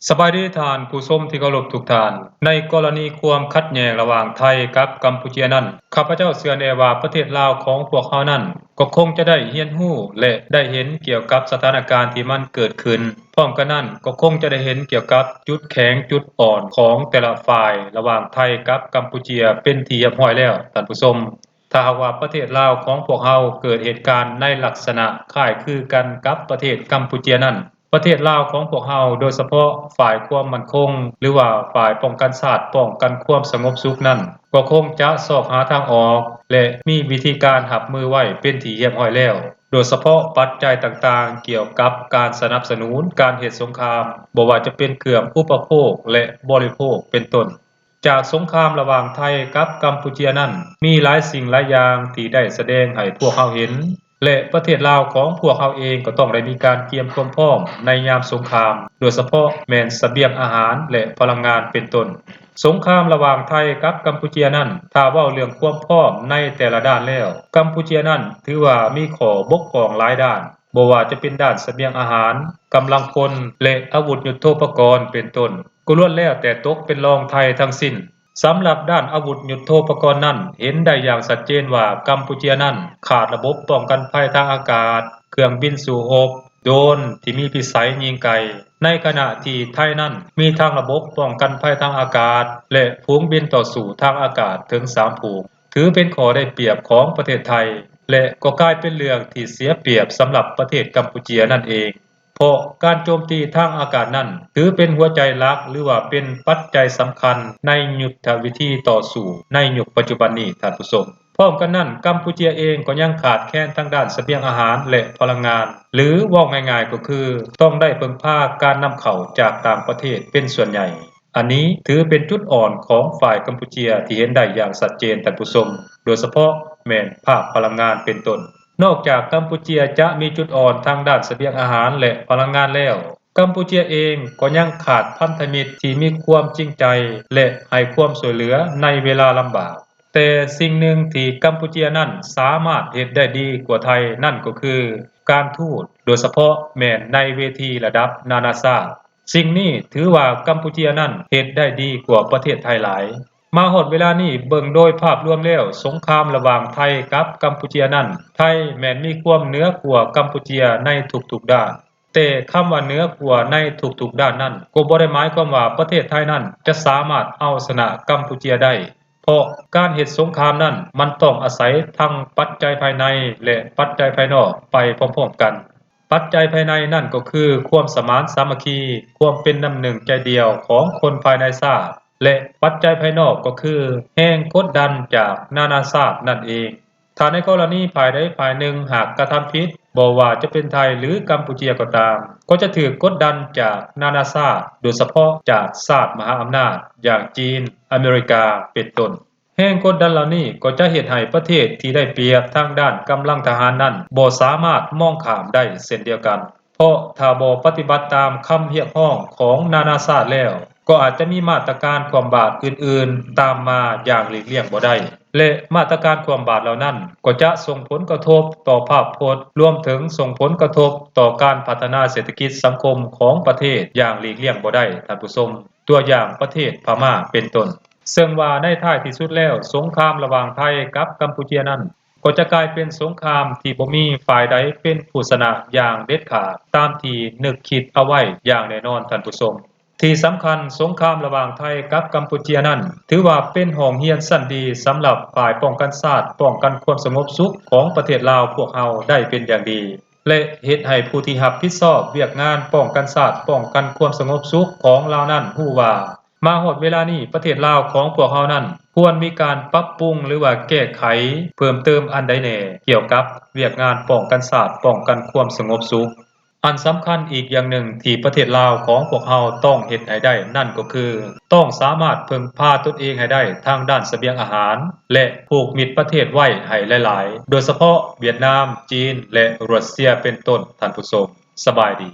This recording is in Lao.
ສະບາຍດີທ່ານຜູ້ຊົມທີ່ເຄົາລົບທຸກທ່ານ. ໃນກໍລະນີຄວາມຂັດແຍ່ງລະຫວ່າງໄທກັບກຳປູເຈຍນັ້ນ, ຂ້າພະເຈົ້າເຊື່ອແນ່ວ່າປະເທດລາວຂອງພວກເຮົານັ້ນ ກໍຄົງຈະໄດ້ຮຽນຮູ້ ແລະ ໄດ້ເຫັນກ່ຽວກັບສະຖານະການທີ່ມັນເກີດຂຶ້ນ. ພ້ອມກັນນັ້ນ ກໍຄົງຈະໄດ້ເຫັນກ່ຽວກັບຈຸດແຂງຈຸດອ່ອນຂອງແຕ່ລະຝ່າຍລະຫວ່າງໄທກັບກຳປູເຈຍເປັນທີ່ຮຽບຮ້ອຍແລ້ວ, ທ່ານຜູ້ຊົມ. ຖ້າຫາກວ່າປະເທດລາວຂອງພວກເຮົາເກີດເຫດການໃນລັກສະນະຄ້າຍຄືກັນກັບປະເທດກຳປູເຈຍນັ້ນ, ປະເທດລາວຂອງພວກເຮົາ, ໂດຍສະເພາະຝ່າຍຄວາມໝັ້ນຄົງ ຫຼືວ່າຝ່າຍປ້ອງກັນຊາດ, ປ້ອງກັນຄວາມສະຫງົບສຸກນັ້ນ, ກໍຄົງຈະຊອກຫາທາງອອກ ແລະ ມີວິທີການຮັບມືໄວ້ເປັນທີ່ຮຽບຮ້ອຍແລ້ວ, ໂດຍສະເພາະປັດໄຈຕ່າງໆກ່ຽວກັບການສະໜັບສະໜູນການເຮັດສົງຄາມ, ບໍ່ວ່າຈະເປັນເຄື່ອງອຸປະໂພກ ແລະ ບໍລິໂພກ ເປັນຕົ້ນ. ຈາກສົງຄາມລະຫວ່າງໄທກັບກຳປູເຈຍນັ້ນ, ມີຫຼາຍສິ່ງຫຼາຍຢ່າງທີ່ໄດ້ສະແດງໃຫ້ພວກເຮົາເຫັນ ແລະ ປະເທດລາວຂອງພວກເຮົາເອງກໍຕ້ອງໄດ້ມີການກຽມຄວາມພ້ອມໃນຍາມສົງຄາມ, ໂດຍສະເພາະແມ່ນສະບຽງອາຫານ ແລະ ພະລັງງານເປັນຕົ້ນ. ສົງຄາມລະຫວ່າງໄທກັບກຳປູເຈຍນັ້ນ, ຖ້າເວົ້າເລື່ອງຄວາມພ້ອມໃນແຕ່ລະດ້ານແລ້ວ, ກຳປູເຈຍນັ້ນຖືວ່າມີຂໍ້ບົກຜ່ອງຫຼາຍດ້ານ, ບໍ່ວ່າຈະເປັນດ້ານສະບຽງອາຫານ, ກຳລັງພົນ ແລະ ອາວຸດຍຸດໂທປະກອນເປັນຕົ້ນ, ກໍລ້ວນແລ້ວແຕ່ຕົກເປັນລອງໄທທັງສິ້ນ. ສຳລັບດ້ານອາວຸດຍຸດໂທປະກອນນັ້ນ, ເຫັນໄດ້ຢ່າງຊັດເຈນວ່າກຳປູເຈຍນັ້ນຂາດລະບົບປ້ອງກັນໄພທາງອາກາດ, ເຄື່ອງບິນສູ້ຮົບ, ໂດຣນທີ່ມີພິໄສຍິງໄກ, ໃນຂະນະທີ່ໄທນັ້ນມີທັງລະບົບປ້ອງກັນໄພທາງອາກາດ ແລະ ຝູງບິນຕໍ່ສູ້ທາງອາກາດເຖິງສາມຝູງ, ຖືເປັນຂໍ້ໄດ້ປຽບຂອງປະເທດໄທ ແລະ ກໍກາຍເປັນເລື່ອງທີ່ເສຍປຽບສຳລັບປະເທດກຳປູເຈຍນັ້ນເອງ. ເພາະການໂຈມຕີທາງອາກາດນັ້ນ ຖືເປັນຫົວໃຈຫຼັກ ຫຼືວ່າເປັນປັດໄຈສຳຄັນໃນຍຸດທະວິທີຕໍ່ສູ້ໃນຍຸກປັດຈຸບັນນີ້, ທ່ານຜູ້ຊົມ. ພ້ອມກັນນັ້ນ, ກຳປູເຈຍເອງກໍຍັງຂາດແຄນທາງດ້ານສະບຽງອາຫານ ແລະ ພະລັງງານ, ຫຼື ເວົ້າງ່າຍໆກໍຄື ຕ້ອງໄດ້ເພິ່ງພາການນຳເຂົ້າຈາກຕ່າງປະເທດເປັນສ່ວນໃຫຍ່. ອັນນີ້ຖືເປັນຈຸດອ່ອນຂອງຝ່າຍກຳປູເຈຍທີ່ເຫັນໄດ້ຢ່າງຊັດເຈນ, ທ່ານຜູ້ຊົມ, ໂດຍສະເພາະແມ່ນພາກພະລັງງານເປັນຕົ້ນ. ນອກຈາກກຳປູເຈຍຈະມີຈຸດອ່ອນທາງດ້ານສະບຽງອາຫານ ແລະ ພະລັງງານແລ້ວ, ກຳປູເຈຍເອງກໍຍັງຂາດພັນທະມິດທີ່ມີຄວາມຈິງໃຈ ແລະ ໃຫ້ຄວາມຊ່ວຍເຫຼືອໃນເວລາລຳບາກ. ແຕ່ສິ່ງໜຶ່ງທີ່ກຳປູເຈຍນັ້ນສາມາດເຮັດໄດ້ດີກວ່າໄທນັ້ນກໍຄືການທູດ, ໂດຍສະເພາະແມ່ນໃນເວທີລະດັບນານາຊາດ. ສິ່ງນີ້ຖືວ່າກຳປູເຈຍນັ້ນເຮັດໄດ້ດີກວ່າປະເທດໄທຫຼາຍ. ມາຮອດເວລານີ້, ເບິ່ງໂດຍພາບລວມແລ້ວ, ສົງຄາມລະຫວ່າງໄທກັບກຳປູເຈຍນັ້ນ, ໄທແມ່ນມີຄວາມເໜືອກວ່າກຳປູເຈຍໃນທຸກໆດ້ານ. ແຕ່ຄຳວ່າເໜືອກວ່າໃນທຸກໆດ້ານນັ້ນ, ກໍບໍ່ໄດ້ໝາຍຄວາມວ່າປະເທດໄທນັ້ນຈະສາມາດເອົາຊະນະກຳປູເຈຍໄດ້, ເພາະການເຮັດສົງຄາມນັ້ນ ມັນຕ້ອງອາໄສທັງປັດໄຈພາຍໃນ ແລະ ປັດໄຈພາຍນອກໄປພ້ອມໆກັນ. ປັດໄຈພາຍໃນນັ້ນກໍຄືຄວາມສະໝານສາມັກຄີ, ຄວາມເປັນນ້ຳໜຶ່ງໃຈດຽວຂອງຄົນພາຍໃນຊາດ ແລະ ປັດໄຈພາຍນອກກໍຄືແຮງກົດດັນຈາກນານາຊາດນັ້ນເອງ. ຖ້າໃນກໍລະນີຝ່າຍໃດຝ່າຍໜຶ່ງຫາກກະທຳຜິດ, ບໍ່ວ່າຈະເປັນໄທ ຫຼື ກຳປູເຈຍກໍຕາມ, ກໍຈະຖືກກົດດັນຈາກນານາຊາດ, ໂດຍສະເພາະຈາກຊາດມະຫາອຳນາດ ຢ່າງຈີນ, ອາເມລິກາ ເປັນຕົ້ນ. ແຮງກົດດັນເຫຼົ່ານີ້ກໍຈະເຮັດໃຫ້ປະເທດທີ່ໄດ້ປຽບທາງດ້ານກຳລັງທະຫານນັ້ນບໍ່ສາມາດມອງຂ້າມໄດ້ເຊັ່ນດຽວກັນ, ເພາະຖ້າບໍ່ປະຕິບັດຕາມຄຳຮຽກຮ້ອງຂອງນານາຊາດແລ້ວ, ກໍອາດຈະມີມາດຕະການຄວ່ຳບາດອື່ນໆຕາມມາຢ່າງຫຼີກລ່ຽງບໍ່ໄດ້ ແລະ ມາດຕະການຄວ່ຳບາດເຫຼົ່ານັ້ນກໍຈະສົ່ງຜົນກະທົບຕໍ່ພາບພົດ, ລວມເຖິງສົ່ງຜົນກະທົບຕໍ່ການພັດທະນາເສດຖະກິດສັງຄົມຂອງປະເທດຢ່າງຫຼີກລ່ຽງບໍ່ໄດ້, ທ່ານຜູ້ຊົມ. ຕົວຢ່າງປະເທດພະມ້າເປັນຕົ້ນ. ເຊິ່ງວ່າໃນທ້າຍທີ່ສຸດແລ້ວ, ສົງຄາມລະຫວ່າງໄທກັບກຳປູເຈຍນັ້ນ ກໍຈະກາຍເປັນສົງຄາມທີ່ບໍ່ມີຝ່າຍໃດເປັນຜູ້ຊະນະຢ່າງເດັດຂາດ ຕາມທີ່ນຶກຄິດເອົາໄວ້ຢ່າງແນ່ນອນ, ທ່ານຜູ້ຊົມ. ທີ່ສຳຄັນ, ສົງຄາມລະຫວ່າງໄທກັບກຳປູເຈຍນັ້ນ ຖືວ່າເປັນຫ້ອງຮຽນຊັ້ນດີສຳລັບຝ່າຍປ້ອງກັນຊາດ, ປ້ອງກັນຄວາມສະຫງົບສຸກຂອງປະເທດລາວພວກເຮົາໄດ້ເປັນຢ່າງດີ. ແລະ ເຮັດໃຫ້ຜູ້ທີ່ຮັບຜິດຊອບວຽກງານປ້ອງກັນຊາດ, ປ້ອງກັນຄວາມສະຫງົບສຸກຂອງລາວນັ້ນຮູ້ວ່າ, ມາຮອດເວລານີ້ ປະເທດລາວຂອງພວກເຮົານັ້ນ ຄວນມີການປັບປຸງ ຫຼືວ່າແກ້ໄຂເພີ່ມເຕີມອັນໃດແດ່ ກ່ຽວກັບວຽກງານປ້ອງກັນຊາດ, ປ້ອງກັນຄວາມສະຫງົບສຸກ. ອັນສຳຄັນອີກຢ່າງໜຶ່ງທີ່ປະເທດລາວຂອງພວກເຮົາຕ້ອງເຮັດໃຫ້ໄດ້ນັ້ນກໍຄື ຕ້ອງສາມາດເພິ່ງພາຕົນເອງໃຫ້ໄດ້ທາງດ້ານສະບຽງອາຫານ ແລະ ຜູກມິດປະເທດໄວ້ໃຫ້ຫຼາຍໆ, ໂດຍສະເພາະຫວຽດນາມ, ຈີນ ແລະ ຣັດເຊຍເປັນຕົ້ນ, ທ່ານຜູ້ຊົມ. ສະບາຍດີ.